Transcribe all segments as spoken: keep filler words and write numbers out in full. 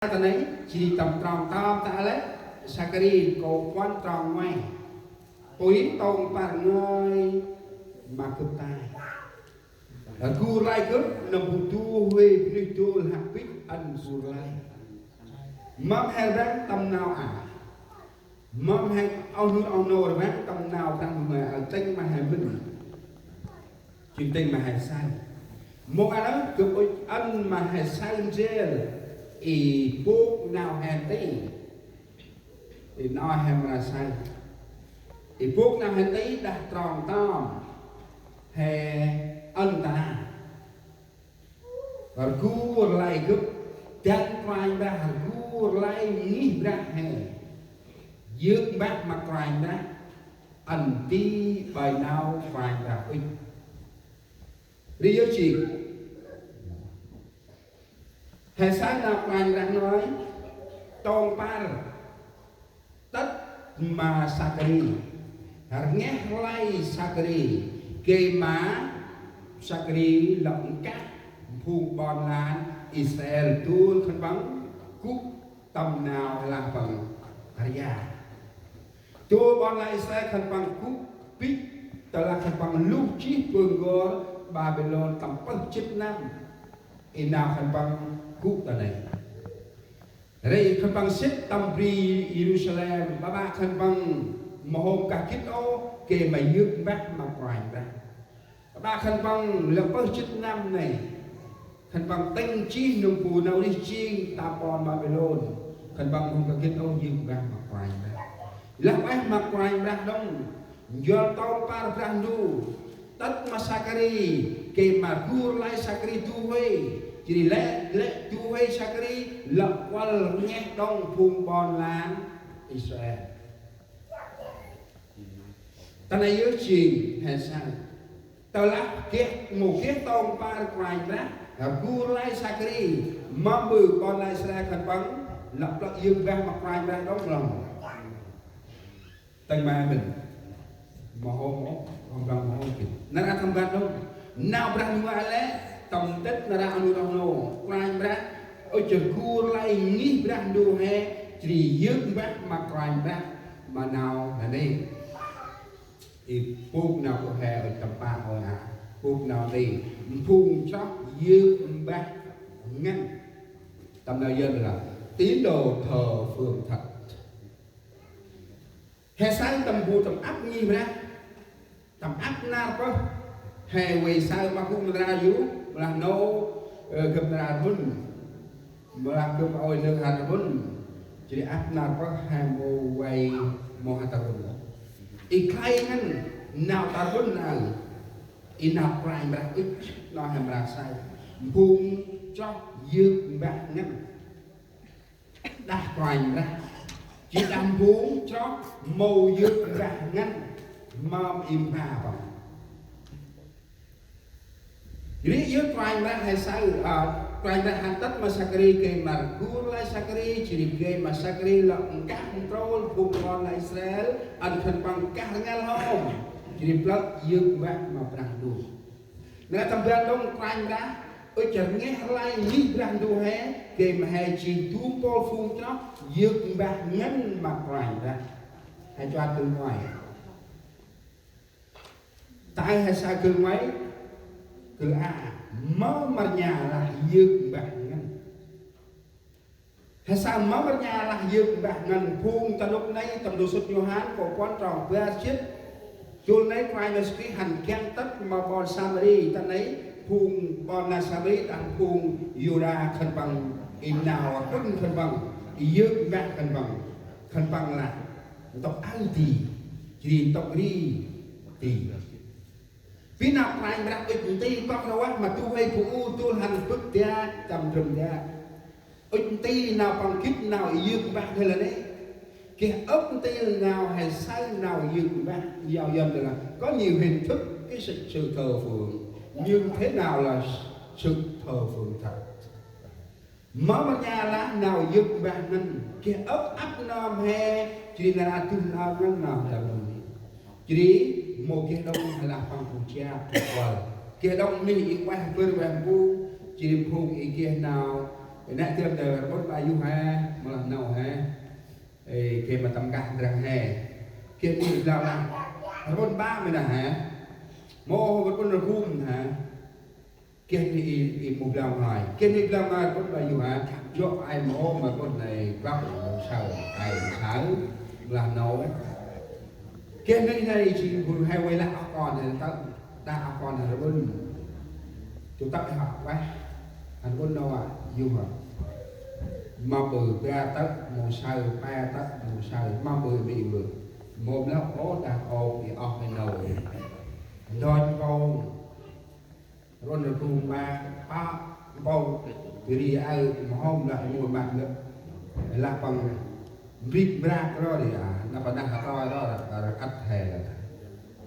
ta nây, jêh ri tâm trong tơm ta lĕ, Sakari nkô̆ puăn trong ngoai. Pôri tông păr ngoai ma gâp tay. Rgul rlai gâp nâm bu du huê bunuyh dôl hăk bĭch ăn rgul rlai. Mâm he rvăng tâm nau a. Mâm he oh nô oh nô rvăng tâm nau Brah Ndu ma a tĭng ma he mĭn. Jêng tĭng ma he saơ. Mông a nơh gâp ŭch ăn ma he saơ ndrel i bôk nau he nti. I nau he mra saơ. I bôk nau he nti đah trong tơm. He ăn ta. Rgul rlai gâp dăn Kôranh Brah, rgul rlai ngih Brah he. Yơk mbah ma Kôranh Brah, ăn nti ƀơi nau Kôranh Brah ŭch. Ri yơh jêng. He saơ nau Kôranh Brah nói, tông păr tât ma Sakari. Rngeh rlai Sakari. Gay ma Sakari lŏ nkah phung ƀon lan Israel dôl khân păng gŭ tâm nau lah păng ria. Dôl ƀon lan Israel khân păng gŭ bĭch, tơlah khân păng luh jêh bơ̆ n'gor Ƀaƀilôn tâm pơh jât năm. I nau khân păng gŭ ta nây. Ri khân păng sĭt tâm bri Yêrusalem, ƀaƀă khân păng mâu hôm kah gĭt ôh, gay ma yơk mbah ma Kôranh Brah. Ƀaƀă khân păng lĕ pơh jât năm nây. Khân păng tĭng jêh nâm bu nau rêh jêng ta ƀon Ƀaƀilôn. Khân păng mâu hôm kah gĭt ôh yơk mbah ma Kôranh Brah. Lah ueh ma Kôranh Brah đŏng. Njuăl tông păr Brah Ndu. Tât ma Sakari, gay ma rgul rlai Sakari du huê. Jêh ri lĕ, lĕ du huê Sakari, lŏ kuăl rngeh đŏng phung ƀon lan Israel. Ta nây yơh jêng he saơ. Tơlah geh, mâu geh tông păr Kôranh Brah, rgul rlai Sakari, mâm ƀư ƀon lan Israel khân păng, lăp lăp yơk mbah ma Kôranh Brah đŏng lŏng. Tĭng ma mĭn. Mâu hôm ôh, khân păng mâu hôm gĭt. Nar aơ tâm ban đŏng. Nau Brah Ndu ngơi lĕ, tâm tât nar aơ oh nô oh nô. Kôranh Brah, ơ, jêh rgul rlai ngih Brah Ndu he, jêh ri yơk mbah ma Kôranh Brah, ma nau nanê̆. I bôk nau kô̆ he ơ tâm pă ơ a. Bôk nau nti. Phung chroh yơk mbah ngăn. Tâm nau Yuăn lah tín đồ thờ phượng thật. He saơ tâm bu tâm ăp ngih Brah. Tâm ăp nar pơh. He vay saơ ma gŭ ma ndra yu. Mâu lah nô, ơ, gâp ndra rmŭn. Mâu lah gâp ôi nơh hăn rmŭn. Jêh ri ăp nar pơh he mâu vay mâu hăn ta rmŭn. I khlay ngăn nau ta rmŭn nau. I nau Kôranh Brah ŭch nau he mra saơ. Phung chroh yơk mbah ngăn. Đah Kôranh Brah. Jêh đah phung chroh mâu yơk mbah ngăn. Mâm i mbah păng. Ri yơh Kôranh Brah he saơ, a, Kôranh Brah hăn tât ma Sakari gay ma rgul rlai Sakari, jêh ri gay ma Sakari lŏ nkah ntrôl phung ƀon lan Israel, ăn khân păng kah rngal hŏm, jêh ri plơ̆ yơk mbah ma Brah Ndu. Nar aơ tâm ban đŏng Kôranh Brah, ơ, jêh rngeh rlai ngih Brah Ndu he, gay ma he jêng du mpôl phung chroh yơk mbah ngăn ma Kôranh Brah. He chuat gâl ngoai. Ta aơ he saơ gâl ngoai, gâl a, mơ mâr nha lah yơk mbah ngăn. He saơ mơ mâr nha lah yơk mbah ngăn phung ta nôk nây tâm ndô sŭt Yôhan, kô̆ puăn trong bar jê̆t. Dôl nây Kôranh Yêsu Krist hăn kiăng tât ma ƀon Samari, ta nây phung ƀon Samari đah phung Yuđa khân păng i nau rƀŭn khân păng, i yơk mbah khân păng, khân păng lah ntŭk aơ ti, jêh ri ntŭk ri ti. Bi nau Kôranh Brah ŭch nti koh rvah ma du huê bu ur dôl hăn bâk dak tâm trơm dak. Ŭch nti nau păng gĭt nau yơk mbah nây lah nê. Geh ŭch nti nau he saơ nau yơk mbah, yao Yuăn lah có nhiều hình thức cái sự, sự thờ phượng, nhưng thế nào là sự thờ phượng thật? Mơ mâr nha lah nau yơk mbah ngăn, geh ŭch ăp nơm he, jêh ri nar aơ dŭm nơm ngăn nơm he lah nê. Jêh ri mâu geh đŏng he lah păng bu jap bu kuăl. Geh đŏng nơh i ueh bâr ueh bu, jêh ri phung i geh nau Nê tiêm đơ rƀŭn ba yu he, mâu lah nâu he. Ê, geh ma tâm gah drăng he. Geh ni blau lah. Rƀŭn ba mê na he. Mâu rƀŭn rƀŭn he. Geh ni i, i mâu blau ngai. Geh ni blau ngai rƀŭn ba yu he. Jŏ ai mâu ma rƀŭn nê blau mâu saơ. Ai mâu saơ. Mâu lah nâu. Geh ni nê jêng bu he vay lah oh kon he tơ̆. Đah oh kon he rƀŭn. Chu tơ̆ hŏ ueh. He rƀŭn nâu a, yu hŏ. Ma bơ ba tơ̆ mâu saơ, pe tơ̆ mâu saơ, ma bơ mi bơ. Mâu blau ôh đah ôp i oh he nâu. Ndoch mpông. Rôn rƀŭn ma, pă mpông. Bri aơ mâu hôm lah mâu măt lơ. Lah păng mbrik mbrak ro ri a, năp a đah a toi ro, ro, ro ăt he lah.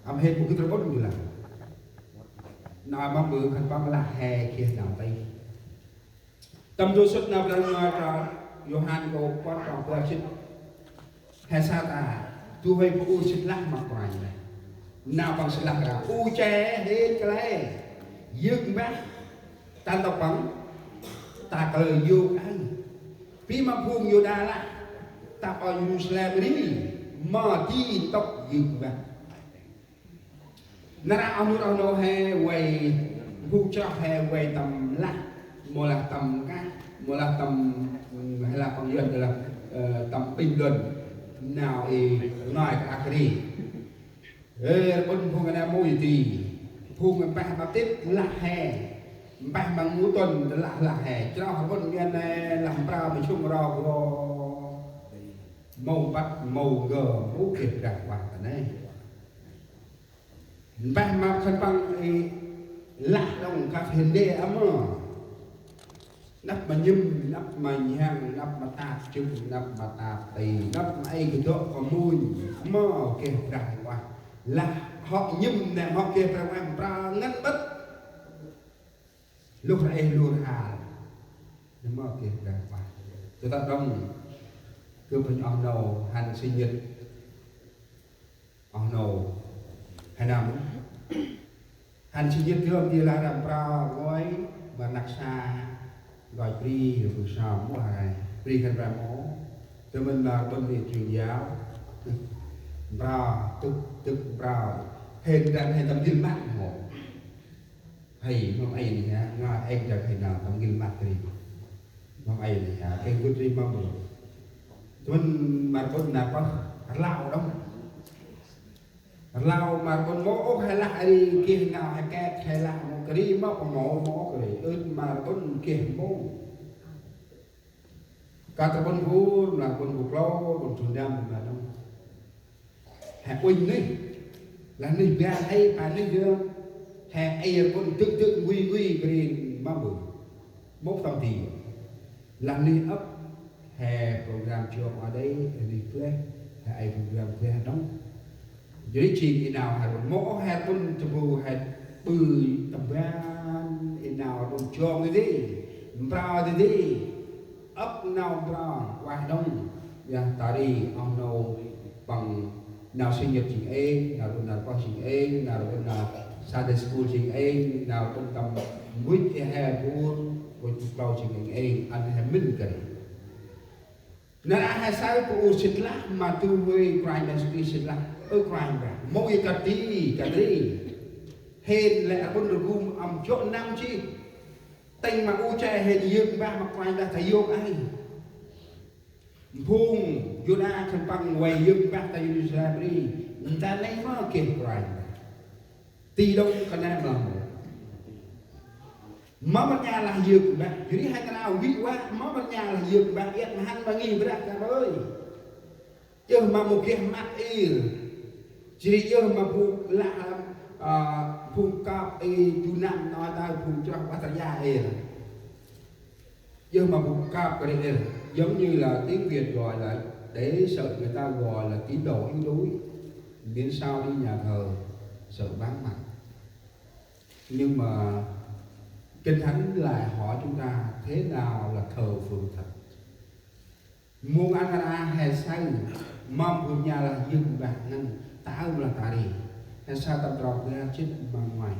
Âm hên mâu gĭt rƀŭn jêh lah. Nau mâm ƀư khân păng lah he geh nau tih. Tâm du sŭt nau Brah Ndu ta Yôhan kô pơh trong bar jê̆t. He sa ta, du huê bu ur sĭt lah ma Kôranh Brah. Nau păng sĭt lah ra. U che hên kăl e. Yơk mbah. Ta ntŭk păng. Ta kăl e yôk aơ. Bi ma phung Yuđa lah. Ta ƀon Yêrusalem ri. Ma di ntŭk yơk mbah. Nar aơ oh nô oh nô he vay, bu chroh he vay tâm lah, mâu lah tâm kah, mâu lah tâm, mm, he lah păng yuan lah, ơ, tâm bình luận, nau i ngơi kơ akri. Ê, rƀŭn phung ana mâu i ti, phung mpeh ma tĭt lah he, mpeh ma ngŭ tŭn lah lah he, chroh rƀŭn yuan he lah mprơ ma chung ro gô, mâu băt mâu gơ, mâu geh brah vah ta nê. Mpeh ma khân păng i lah đŏng kăp hên đê a mơ. Năp ma nhŭm, năp ma nhhăng, năp ma tap chŭk, năp ma tap ti, năp ma ê kdŏ kơ munh. Mơ geh brah ueh. Lah hŏ nhŭm nê hŏ geh brah ueh, mprơ ngăn bât. Lôh rê lôh rhal. Nê mơ geh brah ueh. Tơdah đŏng. Gâp hên oh nô hăn sinh nhật. Oh nô. He năm. Hăn sinh nhật gâp di lah răm prao ngơi, ma rnăk sa, ngơi bri, rơbŭ sa, mâu lah rai. Bri khân păng mâu. Tơ mĭn ma ƀon di truyền giáo. Prao, tŭk, tŭk prao. Hên răm hên tâm gĭl măt mâu. Hay, mâm ay nê ha, ngơi êng dâng hên nau tâm gĭl măt ri. Mâm ay nê ha, kêng gŭt ri mâm ƀư. Tơ mĭn ma ƀon nau pơh, rlau đŏng. Rlau ma ƀon mâu ôh he lah ri geh nau he kek he lah mâu kri mâu pơ mâu mâu ôh kri. Ưt ma ƀon geh mâu. Kơt ƀon Bur, ma ƀon Bu Klô, ƀon Jun Dam, ƀon ma nông. He unh nuyh. Lah nuyh biar he, pa nuyh yơh. He air ƀon dâk dâk ngui ngui kri mâu ƀư. Mâu tâm ti. Lah nuyh ăp. He program chuông a đê, he nuyh pleh. He ai program pleh nông. Jêh ri jêng i nau he rƀŭn mâu ôh he rƀŭn tơbu he ƀư tâm ban i nau rƀŭn jong i dê, mprao i dê, ăp nau mprao ueh đŏng, yơh ta ri oh nô păng nau sinh nhật jêng êng, nau rƀŭn nar pơh jêng êng, nau rƀŭn nau Sunday school jêng êng, nau rƀŭn tâm mbŭch i he bu, mbŭch bu klâu jêng êng êng, ăn he mĭn kơt. Nar aơ he saơ bu ur sĭt lah ma du huê Kôranh Brah sĭt lah. Ơ Kôranh Brah. Mâu i kơt di, kơt di. Hên lĕ rƀŭn rgum ăm jŏ năm jêh. Tĭng ma u che hên yơk mbah ma Kôranh Brah ta yôk aơ. Phung Yuđa khân păng vay yơk mbah ta Yêrusalem ri. Nta nây mơ geh Kôranh Brah. Ti đŏng kơt nê mlâm. Mâm ƀon nha lah yơk mbah. Jêh ri hăn nau vĭ vă, mâm ƀon nha lah yơk mbah. Iăt ma hăn ma ngih brah kơt ơi. Yơh ma mâu geh măt ir. Jêh ri yơh ma phung lah, à, phung kơp i du năm nau ta phung chroh Pattaya ir. Yơh ma bu kơp kơ ri êl, giống như là tiếng Việt gọi là, để sợ người ta gọi là tín đồ yếu đuối, miễn sao đi nhà thờ, sợ vắng mặt. Nhưng mà Kinh Thánh lại hỏi chúng ta thế nào là thờ phượng thật. Mông ăn ra he saơ, mâm bu nha lah yơk mbah ngăn, tao lah ta ri. He saơ tâm trong bar jê̆t ma nguay.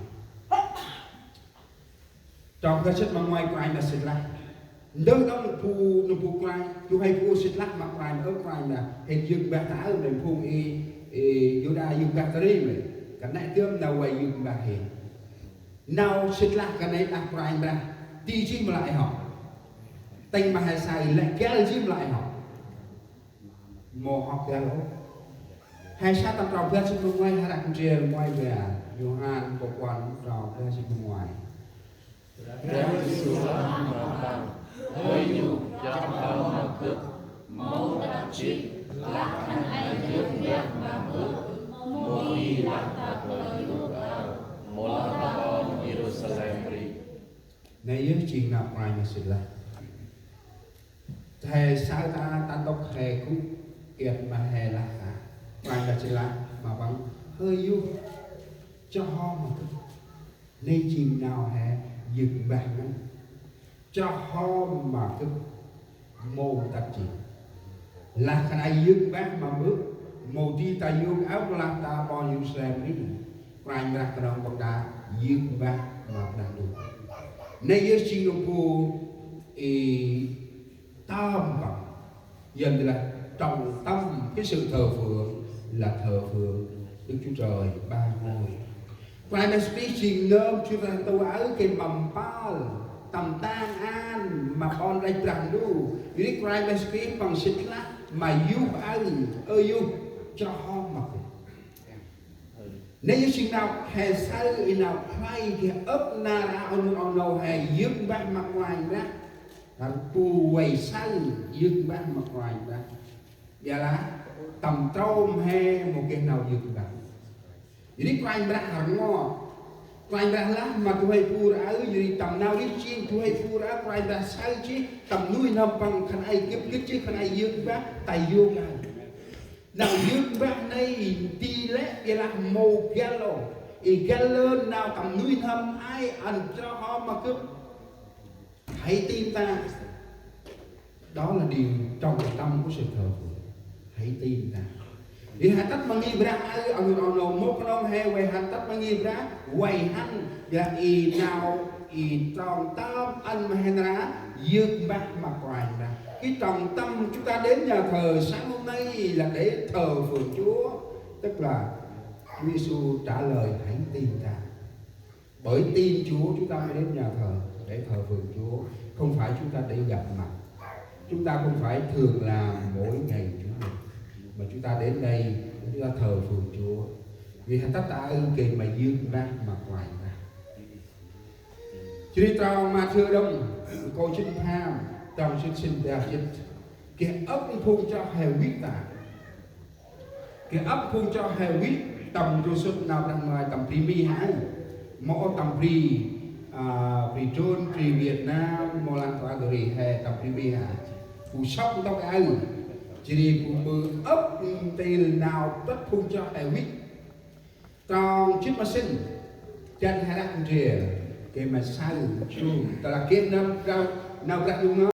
Trong bar jê̆t ma nguay Kôranh Brah sĭt lah. Ndơ đŏng bu, nơm bu Kôranh, du huê bu sĭt lah ma Kôranh, ơ Kôranh lah, hên yơk mbah ta aơ, mê phung i, i, Yuđa yơk mbah ta ri mê. Kơt nĕ dơm nau vay yơk mbah hên. Nau sĭt lah kơt nĕ lah Kôranh lah, ti jêh ma lĕ hŏ. Tĭng ma he say lĕ găl jêh ma lĕ hŏ. Mâu hŏ găl ôh. He sa tâm trao bar jê̆t ma nguay, he răk ndrel nguay bar. Yôhan kô̆ puăn trao bar jê̆t ma nguay. Brah Yêsu lah ma Păng: Hơi Yuh, chroh hom ma Gâp, mâu tât jêh, lah khân ay yơk mbah ma Mbơ̆, mâu di lah ta kơl Yuh aơ, mâu lah ta ƀon Yêrusalem ri. Nây yơh jêng nau Kôranh Yêsu lah. He saơ ta, ta ntŭk he gŭ, gĭt ma he lah ta. Kôranh Yêsu lah ma Păng: Hơi Yuh, chroh hom ma Gâp. Nây jêng nau he yơk mbah ngăn. Chroh hom ma Gâp, mâu tât jêh. Lah khân ay yơk mbah ma Mbơ̆, mâu di ta yơk aơ, mâu lah ta ƀon Yêrusalem ri. Kôranh Brah Knong Păng đă yơk mbah ma Brah Ndu. Nây yơh jêng nơm bu i tâm Păng. Yơn lah trọng tâm cái sự thờ phượng là thờ phượng Đức Chúa Trời ba ngôi. Kôranh Yêsu Krist jêng nơm Chúa ta ntu aơ gay ma mpơl tâm tan an ma ƀon rêh Brah Ndu. Yor ri Kôranh Yêsu Krist Păng sĭt lah ma Yuh aơ: Ơ Yuh, chroh hom ma Gâp. Nây yơh jêng nau he saơ, i nau khlay geh âk nar aơ, oh nô, oh nô, he yơk mbah ma Kôranh Brah. Hăn bu vay saơ yơk mbah ma Kôranh Brah. Ƀiălah tâm trôm he mâu geh nau yơk mbah. Yor ri Kôranh Brah rngot. Kôranh Brah lah ma du huê bu aơ, yor ri tâm nau ri jêng du huê bu aơ, Kôranh Brah saơ jêh tâm nuih n'hâm Păng, khân ay gâp gĭt jêh, khân ay yơk mbah ta yơk aơ. Nau yơk mbah nây di lĕ, ƀiălah mâu găl ôh. I găl lơn nau tâm nuih n'hâm ay ăn chroh hom ma Gâp. Hãy tin ta. Đó là điều trọng tâm của sự thờ phượng. Hãy tin ta. Ri he tât ma ngih Brah aơ, oh nô, oh nô, mâu knŏng he vay hăn tât ma ngih Brah, vay hăn, ƀiălah i nau, i trọng tâm ăn ma he nar aơ yơk mbah ma Kôranh Brah. Cái trọng tâm chúng ta đến nhà thờ sáng hôm nay là để thờ phượng Chúa, tức là Chúa Giêsu trả lời: Hãy tin ta. Bởi tin Chúa chúng ta mới đến nhà thờ để thờ phượng Chúa, không phải chúng ta để gặp mặt. Chúng ta không phải thường làm mỗi ngày Chúa nhật, mà chúng ta đến đây chúng ta thờ phượng Chúa. Ri he tât ta aơ gay ma yơk mbah ma Kôranh Brah. Jêh ri trong Mathiơ đŏng, kô̆ jê̆t pham, trong jê̆t sĭn bar jê̆t. Geh âk phung chroh he vĭt ta. Geh âk phung chroh he vĭt, tâm ndrôm sŭt Nau Brah Ngơi tâm bri Mi hăn. Mâu tâm bri, a, bri Trung, bri Việt Nam, mâu lah ta ri he tâm bri Mi hăn. Bu sŏk ntŭk aơ. Jêh ri bu mơ âk ntil nau tât phung chroh he vĭt. Trong jê̆t ma sĭn, dăn he răk ndrel, gay ma saơ, jêh ri tơlah geh nau Brah, Nau Brah Ngơi